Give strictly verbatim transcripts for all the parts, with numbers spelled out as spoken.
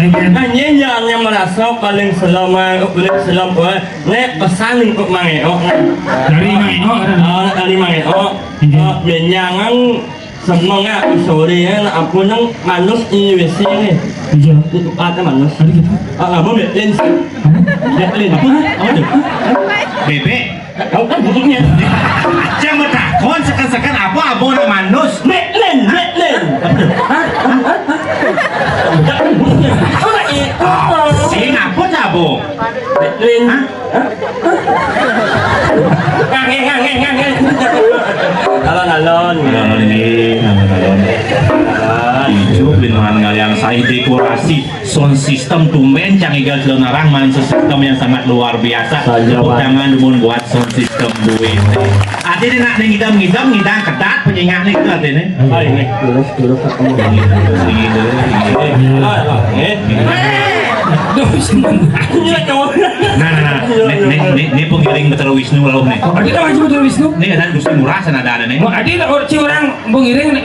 Nah, nyén yang merasa paling selama, paling selama, nek pesan untuk Mang Éok. Dari Mang Éok, kan? Ah, dari Mang Éok. Iya. Ah, menyangan semangat sore ya, nak apa nang manus di W C nih. Iya. Itu kata manus. Ada gitu. Ah, apa, Metlin sih? Metlin. Apa? Apa tuh? Bébék. Kau kan butuhnya. Jangan takon sekan-sekan apa abon manus. Metlin, Metlin. Apa tuh? Hah? Hah? Hah? Bukan butuhnya. Apa, eh? Sing apa, Cabo? Metlin. Hah? Ngange, ngange, ngange. Alon, alon. Alon, alon. Ijo bin mangan ngalian saé dekorasi sound system tumben cang igal celonarang man sistem yang sangat luar biasa. Tepuk tangan dumun buat sound system duit. Ati deh nak ning ngidam-ngidam ngidang kedat penyengak nih gitu ati nih. Ayo nih. Terus, terus, aku mau. Gitu, gitu. Nah, nah, nah. Ini, ini, ini, ini pengiring Betara Wisnu lalu nih. Ada nama aja Betara Wisnu? Ini ada Gusti Ngurah sana ada nih. Ada orang orang pengiring nih.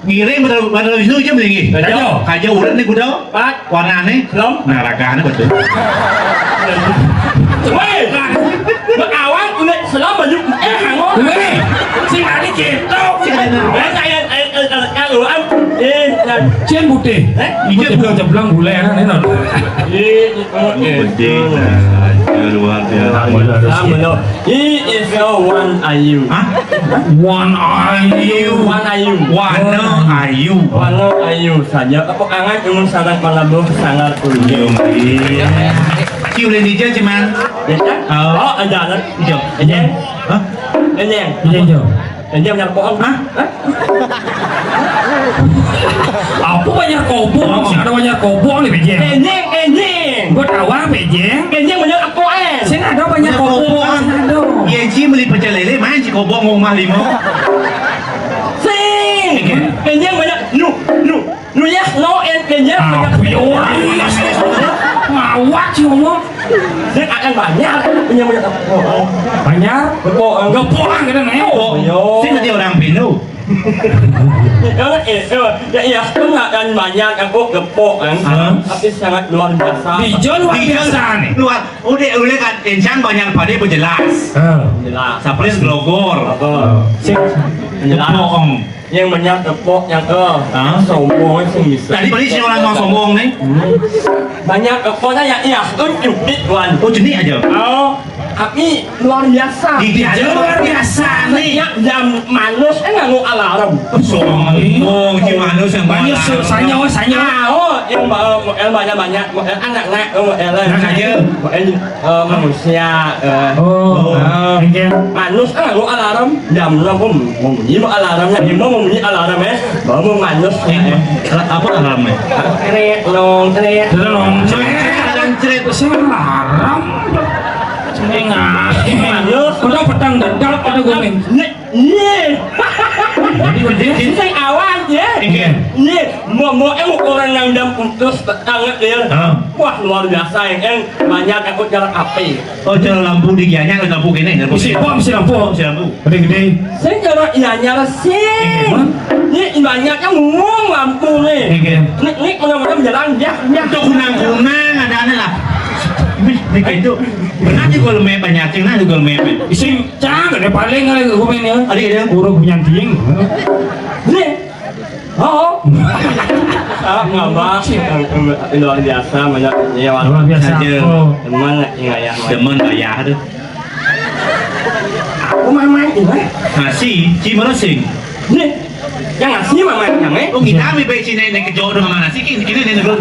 Ngiring Betara, Betara Wisnu aja mendingi. Kaja. Kaja urut nih kuda. Pat. Warnane? Selem. Nah, ragane betul. Woi, awan unek selem baju eh hango. Woi, sing ade ketok. Eh, saya, eh, eh, eh, kalau am, eh, eh. Cén putih. Eh? Ijo jeblang-jeblang buleran ini. Iya, iya. Gede, nah, luar biasa. Ah, bener. He is a one ayu. Hah? One ayu. One ayu. Wana ayu. Wana ayu saja. Apa kangen ilmu sangat malabuh sangat kuliah. Cium lagi aja cuman. Ya, kan? Oh. Oh, ada anak. Ijo. Aja. Hah? Aja. Iya, iya. Aja, benar bohong. Hah? Hah? Apa banyak kobong? Si ada banyak kobong nih, Bejeng. Enjing, enjing. Gua tahu apa, Bejeng? Enjing banyak apa, eh? Sing ada banyak kobong. Ada. Iya, Ji, beli pecel lele, main si kobong mau mah lima. Sing. Oke. Enjing banyak. Nu, nu, nu ya, no, en, enjing banyak. Apa ya, orang? Ngawak sih ngomong. Dia akan banyak, punya banyak kepok. Banyak? Kepok, eh. Kepok, kan, kena nengok. Oh, iya. Sing tadi orang Pinu. Ya, eh, eh, ya, iya, kan akan banyak, kan, kok kepok, kan. Hah? Tapi sangat luar biasa. Dijol luar biasa nih. Luar, udah, udah kan, kencang banyak pada berjelas. Heeh. Jelas. Saplis glogor. Glogor. Sing. Jelas. Kepok, em. Yang banyak kepok, yang, eh, hah? Sombong, sing bisa. Tadi beli si orang mau sombong nih. Hmm. Banyak kepoknya, ya, iya, tuh cupit, Wan. Oh, jenih aja. Oh. Tapi luar biasa. Di dia luar biasa nih. Setiap jam manus, eh, nganggo alarm. Sombong, si manus yang banyak. Manus, sanya, oh, sanya. Ah, oh, yang ba-, yang banyak-banyak, yang anak-anak, yang, yang, nah, aja. Yang, eh, manusia, eh. Oh, oh. Oke. Manus, eh, nganggo alarm. Jam enam pun, mau bunyi alarmnya, mau bunyi alarm, eh. Mau manus, eh. Apa alarmnya? Tret, nong, tret. Nong, tret. Ada tret. Sing alarm. Sing ngasih. Udah petang dedal pada gue, men. Iya. Jadi gede. Sing awan, ya. Iya. Iya. Mau, mau, eh, orang yang udah putus, petang, ya. Hah? Wah, luar biasa, ya. Yang banyak aku jalan api. Oh, jalan lampu di gianya, lampu gini, lampu gini. Mesti lampu, mesti lampu. Gede-gede. Sing kalau iya nyala sih. Iya, Bang. Ini banyak yang ngomong lampu nih. Iya. Nik, nik, mana-mana jalan, ya, ya. Itu kunang-kunang ada, ada lah. Nih, nih, itu. Benar sih kalau main banyak, cing, nah, kalau main. Isi cang, ada paling kali gue main ya. Ada, ada. Urung punya anjing. Nih. Oh. Ah, ngambah. Luar biasa, banyak, ya, Wan. Luar biasa. Saja. Oh. Teman, ya, ya, Wan. Teman, ya, aduh. Aku main-main ini. Nasi, ci mana sing? Nih, yang nasi mah main yang, eh? Oh, kita ambil baik sini, ini kejo dengan mana sih? Ini, ini, ini dulu.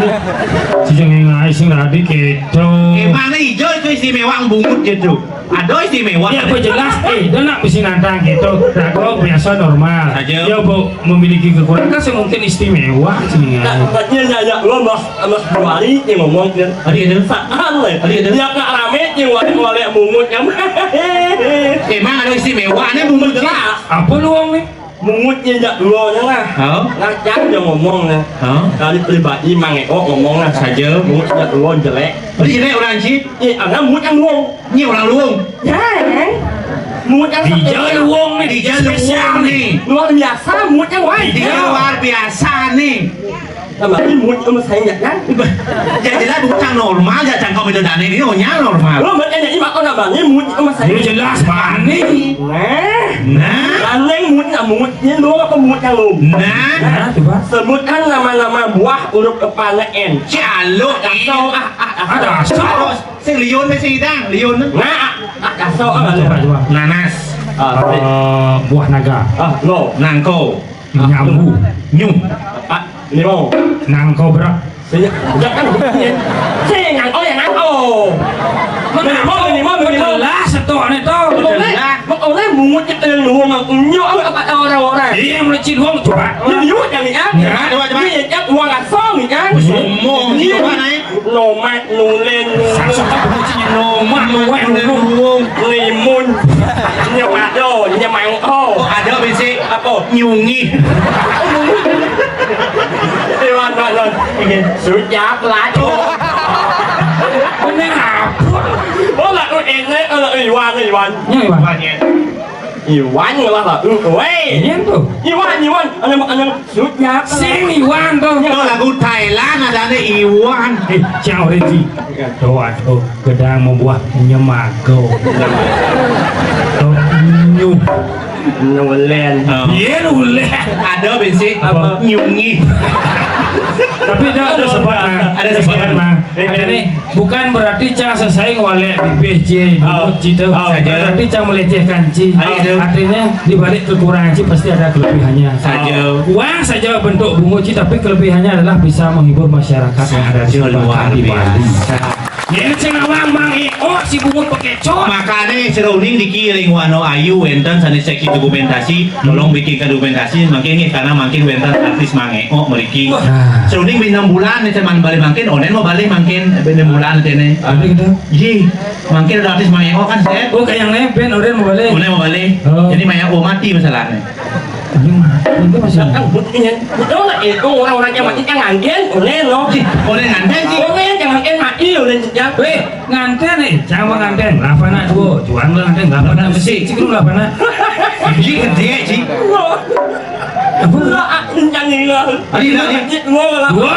Si jangan ngai sing tadi keto. Emang ijo itu istimewa bungut gitu. Ada istimewa. Ya, apa jelas? Eh, dia nak bisi nantang gitu. Rago biasa normal. Saja. Ya, bu, memiliki kekurangan kan mungkin istimewa sih. Nah, tempatnya ya, ya, lo mas, mas dua hari yang ngomong kan. Tadi ada. Saat lah. Tadi ada. Tiap nak rame yang wale-wale mungut yang. Emang ada istimewa, aneh bungut jelas. Apa lu, Wong, nih? Mungutnya jak luonya lah. Hah? Ngacang dia ngomong lah. Hah? Dari pribadi Mang Eko ngomong lah. Saja. Mungutnya luo jelek. Berarti jelek orang sih? Iya, karena mungutnya luo. Ini orang luo. Ya, kan? Mungutnya dijal luo nih, dijal luo nih. Luar biasa mungutnya, wah. Dijal luar biasa nih. Nambani mut iku mesti nyek kan? Ya jelas bukan normal ya cangkem itu dane ini oh nyek normal. Lo mut nyek iku mako nambani mut iku mesti. Ya jelas bani. Nah. Nah. Aneh mut nyek mut nyek lu apa mut nyek lu? Nah. Nah, coba. Sebutkan nama-nama buah huruf kepala N. Si alo. Kacau ah ah ah. Ada asal. Sing liun wis sidang, liun. Nah, ah, ah, kacau ah. Coba, coba. Nanas. Ah, Eh, buah naga. Ah, lo. Nangko. Nyambu. Nyu. Ah, limo. Nangko berak. Sing, jangan. Sing, nangko ya nangko. Minimal, minimal, minimal. Jelas, itu aneh tuh. Jelas. Mak oleh mungut kita yang lu ngomong nyok apa orang-orang. Iya, mulai cidwong coba. Ini nyok yang ya. Ya, coba, coba. Ini ya uang asal nih kan. Ngomong, Ini coba naik. Nomak, nulen, Sangsa tak benci nomak, nomak, nulen, nuwung. Limun, nyemado, nyemangko. Oh, ada bisi. Apa? Nyungi. Iwan, Iwan, Iwan. Iya. Sujak lah. Oh. Ini apa? Oh, lah, oh, ini, oh, Iwan, Iwan. Ini Iwan. Iwan, ya. Iwan lah, Pak. Weh. Ini tuh. Iwan, Iwan. Anjing, anjing. Sujak. Sing Iwan tuh. Itu lagu Thailand adanya Iwan. Eh, siang orange. Tuh, aduh, gedang membuah nyemago. Tuh, nyuh. Nulen. Oh. Iya, nulen. Ada bisi. Apa? Nyungi. Tapi ada, ada sebab, nah. Ada sebab, nah. Ada nih. Bukan berarti cang sesaing walek bibih ci, Oh. Mulut ci tu. Oh. Bukan berarti cang melecehkan ci. Ah, iya, tu. Artinya di balik kekurangan ci pasti ada kelebihannya. Saja. Uang saja bentuk bungut ci, tapi kelebihannya adalah bisa menghibur masyarakat yang ada di Saja, luar sekitar di Bali. Biasa. Yang cengawang mang eo si bungut pakai cot. Makanya seruning dikiring wano ayu wenten sana seki dokumentasi, tolong bikinkan dokumentasi, makin nih karena makin wenten artis mang eo meriki. Wah. Nah. Seruning bin enam bulan nih cuman balik makin, onen mau balik makin bin enam bulan nih. Ada gitu. Ji, makin ada artis mang eo kan saya. Oh, kayak yang lain ben oren mau balik. Onen mau balik. Oh. Jadi mang eo mati masalahnya. Ini mati, itu masih Kan buktinya, itu lah itu orang-orang yang mati kan nganten, onen lo. Ji, onen nganten ji. Onen yang nganten mati, onen sejak. Weh, nganten nih, sama nganten. Lapan nak dua, juan lah nganten. Lapan nak besi, cikgu lapan nak. Ji gede ji. Apa? Lah, aku nyanyi lah. Adi lah, adi. Dua. Dua.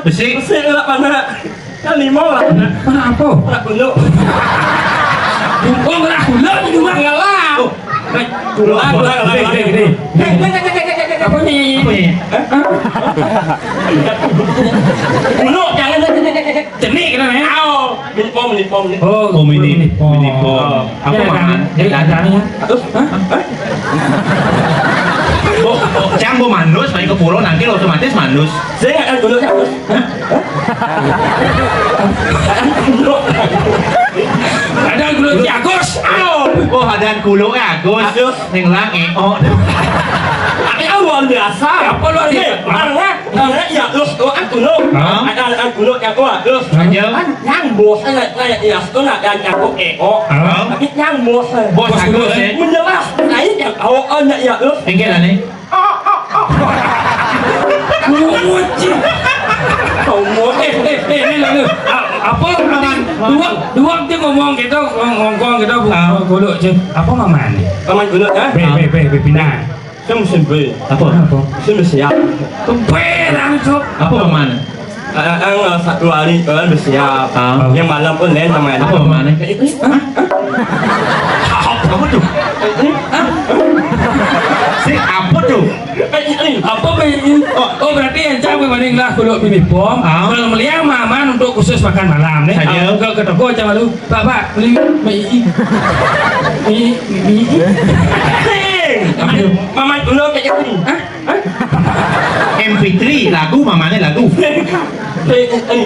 Besi. Besi lah mana? Kan lima lah. Mana apa? Nak gulung. Dukung lah gulung di rumah. Enggak lah. Oh. Gulung, gulung, gulung. Gede, gede, gede. Apa ni? Apa ni? Hah? Gulung, jangan. Cenik kena ni. Au. Minipom, minipom ni. Oh, oh, mini, minipom. Minipom. Apa ya, makan? Kan? Ya, kan? Ada ni, ya. Terus? Hah? Hah? Oh, oh, cang bo mandus, main ke pura nanti otomatis mandus. Saya akan dulu, ya. Hah? Hah? Ada gulung si Agus. Au. Oh, ada gulung ya Agus. Agus. Ning lang eh. Oh. Tapi kan luar biasa. Apa luar biasa? Karena Karena ya terus doa dulu. Hah? Ada anak dulu yang tua terus. Aja. Kan nyambung saya saya ya itu nak dan nyambung eh oh. Hah? Tapi nyambung. Bos Agus eh. Menjelas saya yang tahu anak ya terus. Enggak lah nih. Ngomong ci. Ngomong. Eh, eh, eh, ini lagi. A- Apa paman? Dua, dua dia ngomong gitu, ngomong gitu, bu- Ah. Gulung ci. Apa paman? Paman gulung, ha? Be, be, be, be, pindah. Sem sembe. Apa? Apa? Sem siap. Tumben langsung. Apa paman? Ah, ah, ah, satu hari kan bersiap. Ah. Yang malam pun lain sama Apa paman? Hah? Apa tuh? Si apa tuh? Apa be? Oh, oh, berarti yang cang maning lah gulung minipom. Ah. Kalau melihat maman untuk khusus makan malam nih. Saja. Ke ke toko cang lalu. Pak, Pak, beli mi, mi, mi. Hei, Maman dulu kayak gini. Hah? Hah? M P three lagu, mamanya lagu. P N.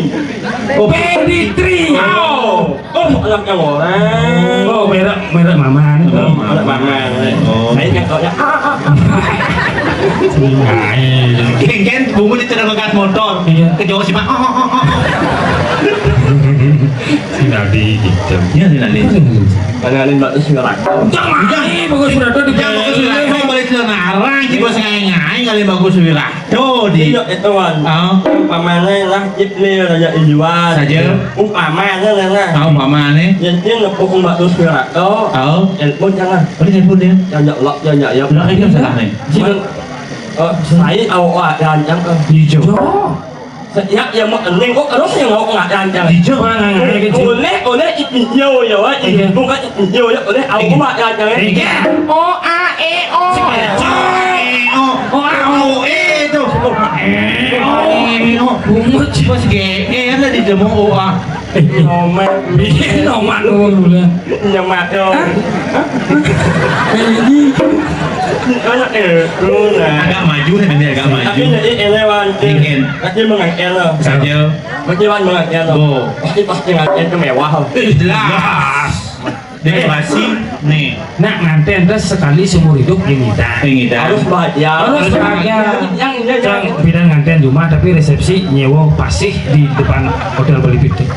Oh, P N three. Oh, oh, anak yang orang. Oh, merek, merek maman. Oh, anak maman. Oh. Saya nyekolnya. Ah, ah, ah. Geng-geng, bungu di tengah bekas motor. Iya. Ke jauh sih, Pak. Oh, oh, oh, oh. Si Nabi gitu. Iya, si Nabi. Panganin Mbak Terus ngerang. Jangan, eh, bagus sudah tuh di Yang bagus sudah, kau balik ke narang, si bos ngai-ngai, kali bagus sudah. Tuh, di Iya, itu, Wan. Oh. Umpamanya lah, Ibni Raja Ijuan. Saja. Umpamanya, lah, lah. Tahu umpamanya. Yang dia nepuk Mbak Terus ngerang. Oh. Oh. Telepon jangan. Oh, ini telepon dia. Jangan, lok, jangan, ya. Lah, ini salah nih. Cuman, Saya awak rancang. Hijau. Setiap yang mau kening kok terus yang mau nggak rancang. Hijau mana nggak ada kecil. Oleh oleh itu yo ya, wah, itu kan itu yo ya, oleh awak nggak rancang. Iya. O A E O. O A O E itu. Bungut. Bos G R lah di demo O A. Noman. Iya, noman dulu lah. Nyemak dong. Ini anak eh lu nah. Agak maju nih, nanti agak maju. Tapi jadi elewan. Ingin. Tapi mengenai lo. Saja. Berarti wan mengenai lo. Oh. Pasti pasti nganten ke mewah. Jelas. Dekorasi nih. Nak nganten terus sekali seumur hidup yang kita. Yang kita. Harus bahagia. Harus bahagia. Yang ini yang bidan nganten cuma tapi resepsi nyewa pasih di depan hotel Bali Pitik.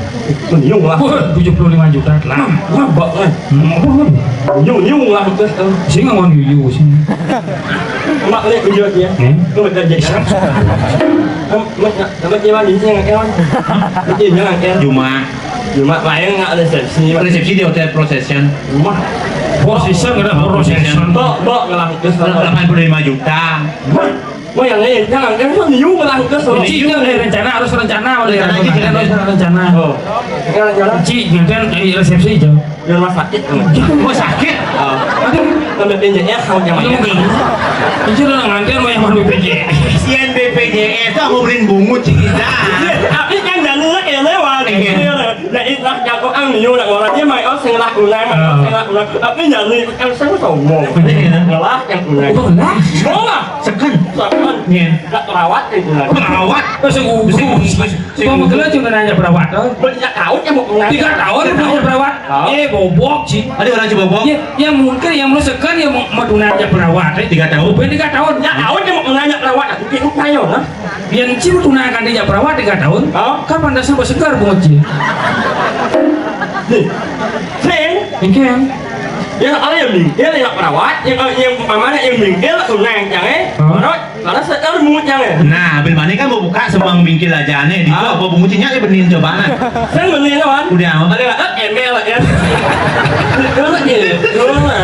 Nyung lah. Wah, tujuh puluh lima juta lah. Wah, bak lah. Hmm, apa kan? Nyung nyung lah betul tuh. Sing ngon yuyu sing. Mak lihat video dia. Eh? Lu betul jadi. Mak mak dia mandi sih nggak kawan. Dia jangan kawan. Cuma Cuma lain nggak resepsi. Resepsi di hotel Procession. Rumah. Procession ada Procession. Bok bok ngelang terus. Delapan puluh lima juta. Mau yang lain jangan kan lu nyung ngelang terus. Cik, eh, rencana harus rencana, udah rencana, rencana, rencana. Oh. Rencana jalan. Cik, nganten, eh, resepsi aja. Di rumah sakit. Rumah sakit. Oh. Aduh, sampai P J S mau yang mana? Itu udah nganten mau yang mana B P J S. Sian B P J S tuh mau beliin bungut sih kita. Tapi kan jalurnya kayak lewat. Iya. Nah, itu lah jago ang nyung nak orang dia mai oh sing lah kunang, sing lah kunang. Tapi jalur itu kan sing sombong. Ngelah yang kunang. Ngelah. Bola. Seken. Seken. Nyen. Nak perawat itu lah. Perawat. Terus yang besi, besi, besi. Kok megel aja nanya perawat, oh? Tiga tahun ya mau kunang. Tiga tahun mau nanya perawat. Eh, bobok sih. Ada orang coba bobok. Ya, ya mungkin yang lu seken ya mau mau nanya perawat, eh. Tiga tahun. Bukan tiga tahun. Ya tahun ya mau nanya perawat. Itu kayo, nah. Yang cil tunangan dia perawat tiga tahun. Oh. Kapan dasar bersegar bungut cil? Nih. Sing. Engke. Yang ada yang mingkil yang perawat, yang yang mana yang mingkil tunang yang eh. Hah? Karena karena setel bungut yang eh. Nah, bil mani kan mau buka sembang bingkil aja nih. Di apa bungut cinyak ya benin coba nah. Sing benin kan? Udah. Ada nggak? Eh, emel ya. Dulu ya. Dulu lah.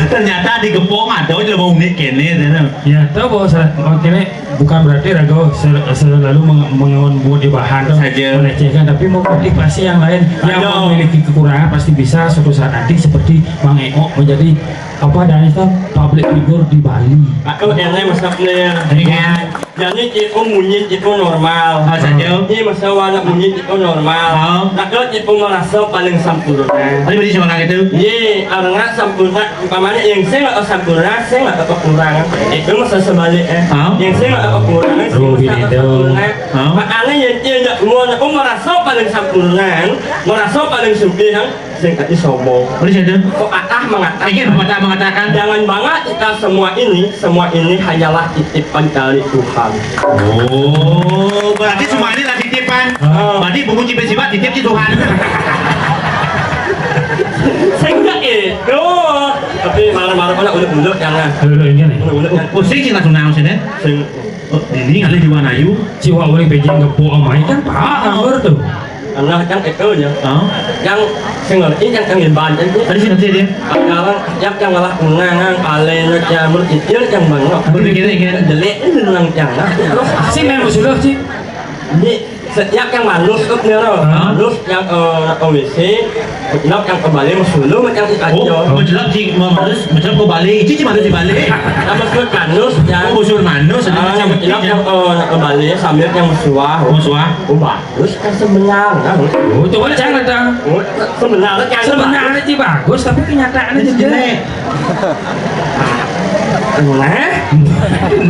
Ternyata di gepong ada aja mau unik kene. Ya, tahu bahwa saya kene bukan berarti raga selalu mengawan buat di bahan tuh saja melecehkan, tapi mau motivasi yang lain yang memiliki kekurangan pasti bisa suatu saat nanti seperti Mang Eko menjadi apa dan itu public figure di Bali. Aku yang lain masuk nih. Iya. Jadi tipe munyi tipe normal. Ah, saja. Ini masa warna munyi tipe normal. Nah, kalau tipe merasa paling sempurna. Tadi berarti sama itu. Iya, karena sempurna umpamanya yang saya nggak sempurna, saya nggak kurang. Itu masa sebaliknya. Yang saya nggak kurang, saya nggak sempurna. Makanya yang dia nggak mau, aku merasa paling sempurna, merasa paling suci, yang sing ati sombong. Boleh saya tuh? Kok atah mengatakan? Ingin kok atah mengatakan? Jangan bangga kita semua ini, semua ini hanyalah titipan dari Tuhan. Oh, berarti semua ini lah titipan. Berarti buku cipet sifat titip di Tuhan. Sehingga itu, tapi malam-malam anak udah udah jangan. Udah udah. Pusing sih langsung nang sini. Sing Oh, ini ada di mana yu? Siwa uling pejeng ngepo amai kan Pak Anggur tuh. Alah yang itu ya. Yang sing ngerti yang yang banten tuh. Tadi sih ngerti dia. Sekarang yang yang ngalah unangan alena jamur kecil yang bengok. Berpikir ini. Jelek ini nang jangan. Terus sih memang sudah sih. Ini setiap yang manus tuh nih loh. Manus yang eh, nak ke W C, Macelap yang kebalik, mas dulu macam si kacau. Oh, macelap si mas, macelap kebalik. Ici si malu dibalik. Nama sebut manus ya. Oh, busur manus. Ah, macelap yang eh, nak kebalik sambil yang musuah. Musuah. Oh, bagus kan sebenarnya. Oh, coba jangan datang. Oh, sebenarnya kan. Sebenarnya sih bagus, tapi kenyataannya jelek. Nah,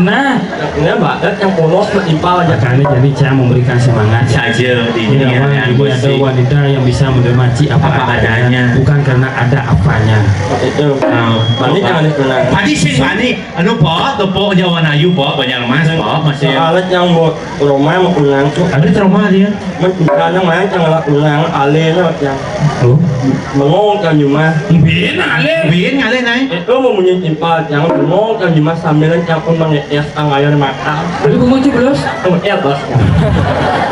nah, ini mbak yang polos menimpal aja. Makanya jadi saya memberikan semangat saja di ini ya, ada wanita yang bisa menerima ci apa adanya, bukan karena ada apanya. Itu. Mani jangan dikenal. Tadi sih mani, anu po, tepuk Jawa Nayu po, banyak emas po, masih. Alat yang buat Roma mau pulang tuh. Ada trauma dia. Mencana main tengah pulang ale lo yang. Oh. Bengong kan cuma. Bina Ngalih. Bin ngalih, Nay. Itu mau munyi timpal, yang bengong, yang di masa milen, yang pun mengetes, ang ayo makan. Tadi bengong aja belum? Oh, iya, bos.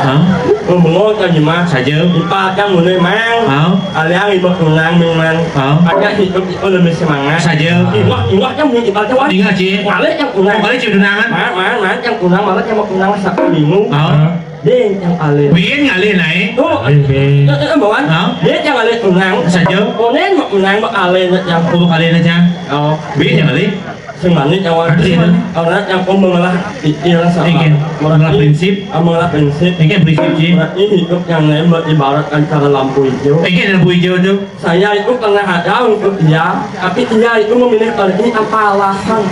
Hah? Mau bengong, yang di masa. Saja. Timpal, yang mulai mang. Hah? Alih yang ibu menang, ming man. Hah? Agak hidup itu lebih semangat. Saja. Iwak, iwak, yang munyi timpal, yang wajib. Ingat, Ci. Ngalih, yang unang. Oh, ngalih, Ci, unangan. Mang, mang, mang, yang unang, malah yang mau unang satu minggu. Hah? Dia yang alih. Bin ngalih, Nay. Oh, Alih, Bin. Eh, eh, eh, Bawan. Hah? Dia yang alih unang. Saja. Onen mau unang, mau alih, yang Oh, kali ini, Cang. Oh. Bin yang ngalih. Sing manis, yang Ada sih, orang yang pun mengelah pikir sama. Ingin mengelah prinsip. Ah, mengelah prinsip. Ingin prinsip, Ci. Berarti hidup yang lain beribaratkan cara lampu hijau. Ingin lampu hijau tu. Saya itu pernah ada untuk dia, tapi dia itu memilih pergi tanpa alasan.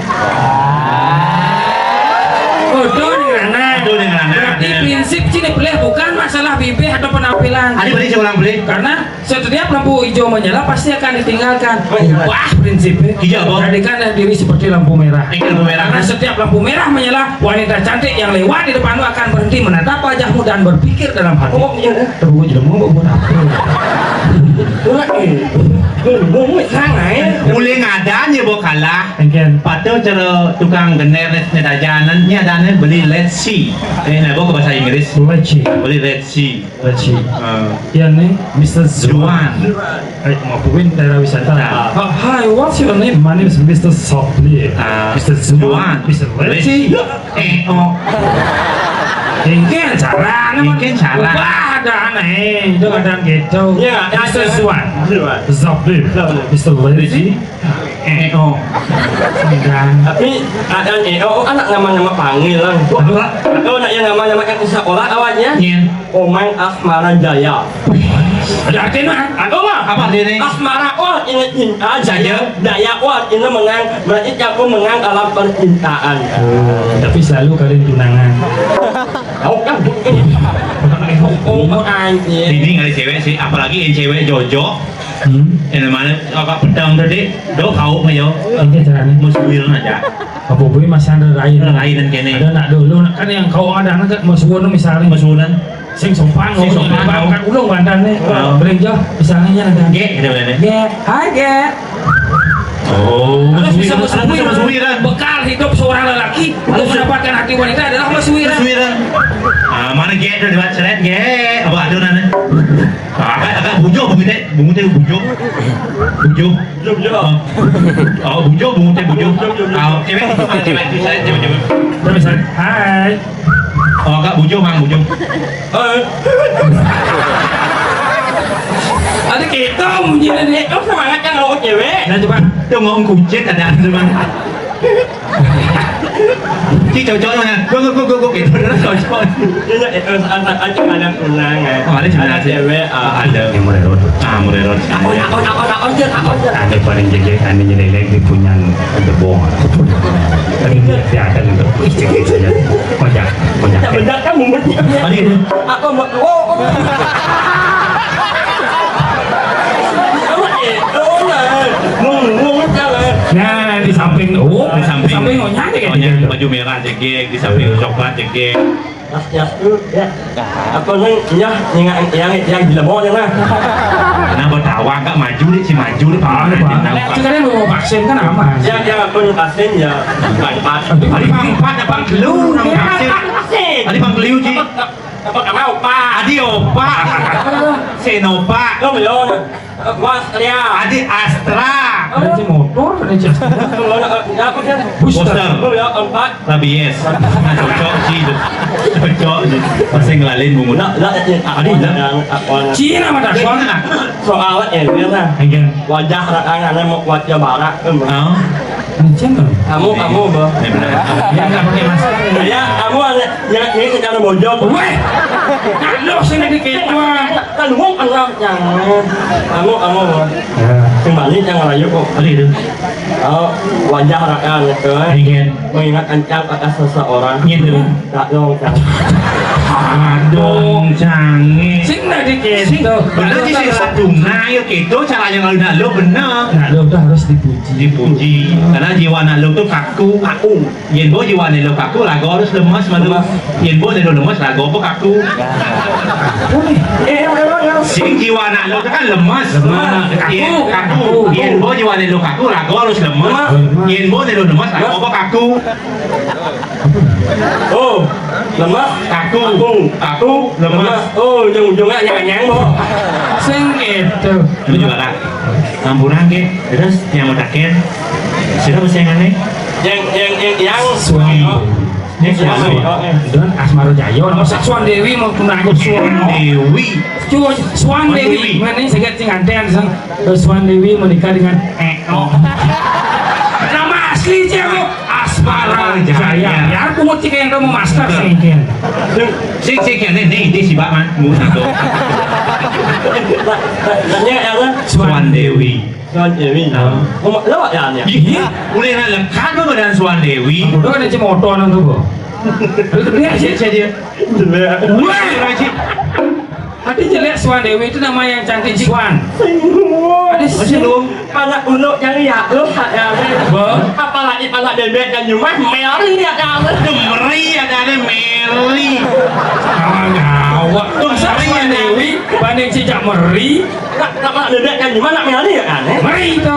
Bodoh nih, Nana. Bodoh nih, Nana. Berarti prinsip sini boleh bukan masalah bibir atau penampilan. Ada beli seorang beli. Karena setiap lampu hijau menyala pasti akan ditinggalkan. Ubah prinsipnya. Iya, Bang. Jadikanlah diri seperti lampu merah. Ini lampu merah. Karena setiap lampu merah menyala, wanita cantik yang lewat di depanmu akan berhenti menatap wajahmu dan berpikir dalam hati. Oh, iya. Terus jelema mau buat apa? Ora, eh. Gue, gue, gue, sana, eh. Uling ada nya bawa kalah. Engken. Patuh cara tukang gener ni dajanan, ni ada ni beli Red Sea. Eh, nak bawa ke bahasa Inggris. Red Sea. Beli Red Sea. Red Sea. Ah. Ya ni, Mister Zuan. Zuan. Eh, mau pun daerah wisata. Ah. Oh, hi, what's your name? My name is Mister Sopli. Ah. Mister Zuan. Zuan. Mister Red Sea. Eh, oh. Engken cara, Engken cara. Ubah ada aneh, itu kadang gitu. Ya, ya, Mister ya. Zuan. Zuan. Zobli. Zobli. Mister Lazy. Eh, oh. Sedang. Tapi ada eh, oh, anak nama-nama panggilan. Aduh, Pak. Atau nak yang nama-nama yang sekolah awalnya? Iya. Omang Asmara Jaya. Ada artinya? Ada mah. Apa artinya? Asmara, oh, ini cinta, Jaya. Jaya, oh, ini menang. Berarti aku menang dalam percintaan. Oh, tapi selalu kalian tunangan. Tahu kan? Oh, anjir. Ini ngalih cewek sih, apalagi yang cewek jojo. Hmm. Yang mana agak pedang tadi, do kau mah yo. Ini caranya. Musuhin aja. Apa boleh masih ada lain? Ada lain kene. Ada nak dulu, nak kan yang kau ada anak kan musuhin misalnya. Musuhin. Sing sopan, Sing sopan, kan ulung bandan nih. Oh. Beli jo, misalnya ada. Ge, gitu, gitu. Ge, hai Ge. Oh, Anda bisa musuhin. Musuhin. Bekal hidup seorang lelaki untuk Musuh. Mendapatkan hati wanita adalah musuhin. Musuhin. Ah, mana Ge tu, debat seret Ge. Apa ada nana? Ah, agak, agak bujur, bungut teh, bungut teh bujur. Bujur. Bujur, bujur. Oh. Oh, bujur, bungut teh bujur. Bujur, bujur, bujur. Ah, cewek itu, cewek itu, saya cewek, cewek. Terus, hai. Oh, agak bujur, Mang, bujur. Eh. Ada kita munyi nenek, kau semangat kan kalau cewek? Nah, coba. Tuh ngomong kucit ada, teman. Ci cocok mana? Gue gue gue gue gitu, cocok. Iya, itu saat aja ada tunangan. Oh, ada tunangan. Ada cewek, ah, ada. Yang murah road. Ah, murah road. Takut, takut, takut, takut, takut, takut. Ada paling jadi, ada nyeleleng di punya debong. Tapi dia ada gitu. Ih, cek aja. Kocak, kocak. Tidak benar kan mumpetnya. Tadi itu. Aku mau, oh, oh. Kamu itu lah. Ngomong, ngomong, jangan. Nah, di samping, oh, di samping. Di samping, oh, nyari kan. Oh, nyari baju merah, jegeg, di samping coklat, jegeg. Mas Yasku, ya. Apa nang, ya, yang, yang, yang di lemon, ya, nah. Kenapa tawa, nggak maju, nih, si maju, nih, Pak. Nah, itu kan yang mau vaksin, kan aman. Ya, ya, aku vaksin, ya. Empat. Tadi Bang empat, Bang Gelu, Bang vaksin. Tadi Bang Gelu, Ji. Apa, apa, apa, apa? Adi opa. Sinovac. Lo belum. Wah, ya. Adi Astra. Ada si motor, ada si Astra. Lo nak, ya, apa dia? Booster. Booster. Lo ya, empat. Rabies. Nah, cocok sih itu. Cocok sih. Pasti ngelalin bungut. Lah, lah, ya, Adi, lah. Yang apa? Cina mah dah, soalnya. Soal, eh, dia mah. Enggak. Wajah orang anak mau kuat ya barak, em. Oh. Encen, Bang. Kamu, kamu, Bang. Ya, benar. Dia nggak pakai masker. Ya, kamu ada, ya, ini secara bojong. Weh! Lu sini dikit, Bang. Kan gua kenal yang kamu, kamu, Bang. Ya. Kembali yang layu kok. Ada itu. Oh, wajah rakan gitu, eh. Iya. Mengingat kencang kata seseorang. Iya, tuh. Tak dong, tak. Aduh, jange. Sing nak dikit. Sing, bener sih, sing laduna, ya gitu, caranya kalau nak lo bener. Nak lo tuh harus dipuji. Dipuji. Karena jiwa nak lo tuh kaku. Kaku. Yen bo jiwane lo kaku, raga harus lemes malu. Lemes. Yen bo lo lemes, raga apa kaku? Eh, eh, eh, eh. Sing jiwa nak lo tuh kan lemes. Lemes. Yen kaku. Kaku. Yen bo jiwane lo kaku, raga harus lemes. Lemes. Yen bo lo lemes, raga apa kaku? Oh, lemes. Kaku. Kaku. Kaku, lemes. Lemes. Oh, ujung-ujungnya anyang-anyang, bo. Sing gitu. Lu juga tak? Ampura nggih. Terus yang mau taken? Sira sengane? Yang, yang, yang, yang Suwan. Ini Suwan. Suwan. Oh, eh. Dan Asmara Jaya, nama Suwan Dewi mau menanggung Suwan. Dewi. Suwan, Suwan Dewi. Dewi. Mana saya sing nganten, sang. Terus Suwan Dewi menikah dengan Eko. Nama asli siapa? Asmara Jaya. Jaya. Ya, aku mau cek yang kamu master sih, mungkin. Sing, sing, ya, nih, nih, di si Baman. Mu satu. Tanya apa? Suwan Dewi. Suwan Dewi. Ah. Ngomong lewat ya, ya? Iya. Udah lengkap lo dengan Suwan Dewi. Udah ada cemotoran tuh, Bu. Lu dia aja, aja dia. Jelek. Wah, Raji. Tapi jelek Suwan Dewi itu nama yang cantik, Suwan. Ada masih sih. Belum. Anak uluk yang ya lu ya. Bo. Apalagi anak bebek dan nyumah meri ya, ya. Meri ya, ada meri. Awak tuh masa meri Suwan ya, Dewi banding cicak meri. Nak, nak, nak bebek kan gimana, nak meri ya, kan, eh? Meri itu.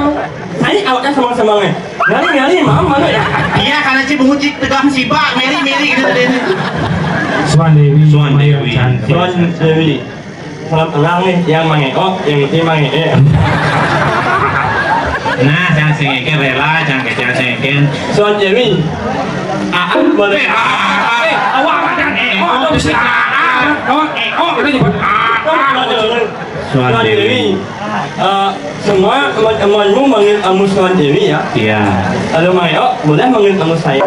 Saya awaknya sama-sama, eh. Meri, meri, mam, mana ya? Iya, karena si bungut cik tegang si bak, meri, meri gitu tadi ini. Suwan Dewi. Suwan Dewi. Cantik. Suwan Dewi. Salam kenal nih, yang Mang Eko, yang penting Mang Eko. Nah, jangan sing ngeken rela, jangan kecewa sing ngeken. Suwan Dewi. Ah, ah, boleh. Eh, ah, ah, ah. Eh, awak makan Eko atau bisa ah, ah, ah. Awak Eko, kita nyebut ah, ah. Suwan Dewi. Eh, semua teman-temanmu manggil kamu Suwan Dewi ya? Iya. Kalau Mang Eo, boleh manggil kamu saya.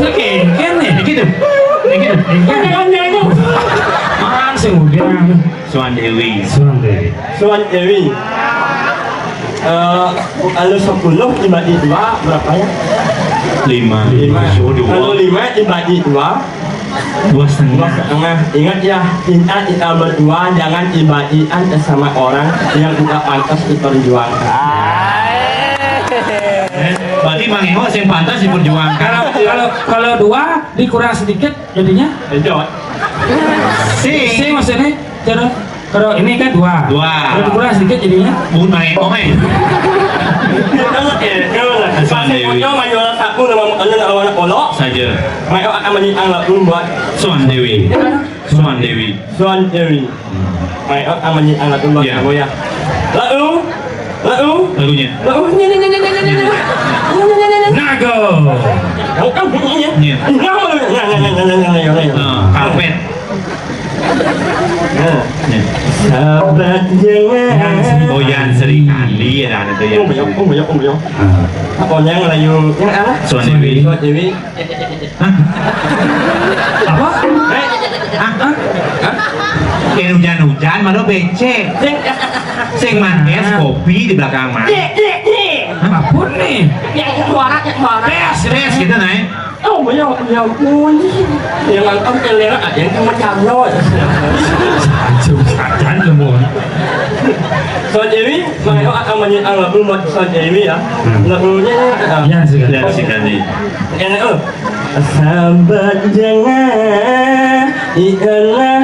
Cek kengken nih. Kayak gitu. Kayak gitu. Kengken. Jangan, jangan, jangan. Apaan sih udah? Suwan Dewi. Suwan Dewi. Suwan Dewi. Eh, kalau sepuluh dibagi dua, berapa ya? Lima. Lima. Oh, dua. Kalau lima dibagi dua, dua setengah. Dua setengah. Ingat ya, cinta kita berdua jangan dibagikan sama orang yang tidak pantas diperjuangkan. Eh, berarti Mang Eo yang pantas diperjuangkan. Kalau, kalau, kalau dua dikurang sedikit jadinya? Enjoy. Sing. Sing maksudnya? Terus, kalau ini kan dua. Dua. Kalau dikurang sedikit jadinya? Bukan Mang Eo, eh. Suwan Dewi. Pasti punya majulah satu nama mukanya nak lawan polo. Saja. Mereka akan menyiapkan lagu buat Suwan Dewi. Suwan Dewi. Suwan Dewi. Mereka akan menyiapkan lagu buat kamu ya. Lagu. Lagu. Lagunya. Lagu. Ini, ini, ini. Naga. Bukan bunyinya. Iya. Enggak, enggak, enggak. Ah, karpet. Nah. Iya. Sahabat jangan. Yang Boyan Sri Kandi ya, ada tuh yang. Oh, banyak, oh, banyak, oh, banyak. Ah. Apa yang layu? Yang apa? Suwan Dewi. Suwan Dewi. Hah? Apa? Eh? Hah? Hah? Yang hujan-hujan, malah becek. Sing, sing manis, kopi di belakang mah. Dek, dek, dek. Hah? Apapun nih. Yang suara, yang suara. Bes, bes gitu, nah. Oh, ya, ya ampun. Yang nonton kelera ada yang cuma calon. Anjir, kacang semua. Suwan Dewi, Mang Eo akan menyanyikan lagu buat Suwan Dewi ya. Hmm. Lagunya ini, ah. Iya, silakan. Iya, silakan, nih. Ini, oh. Sahabat jangan dikenal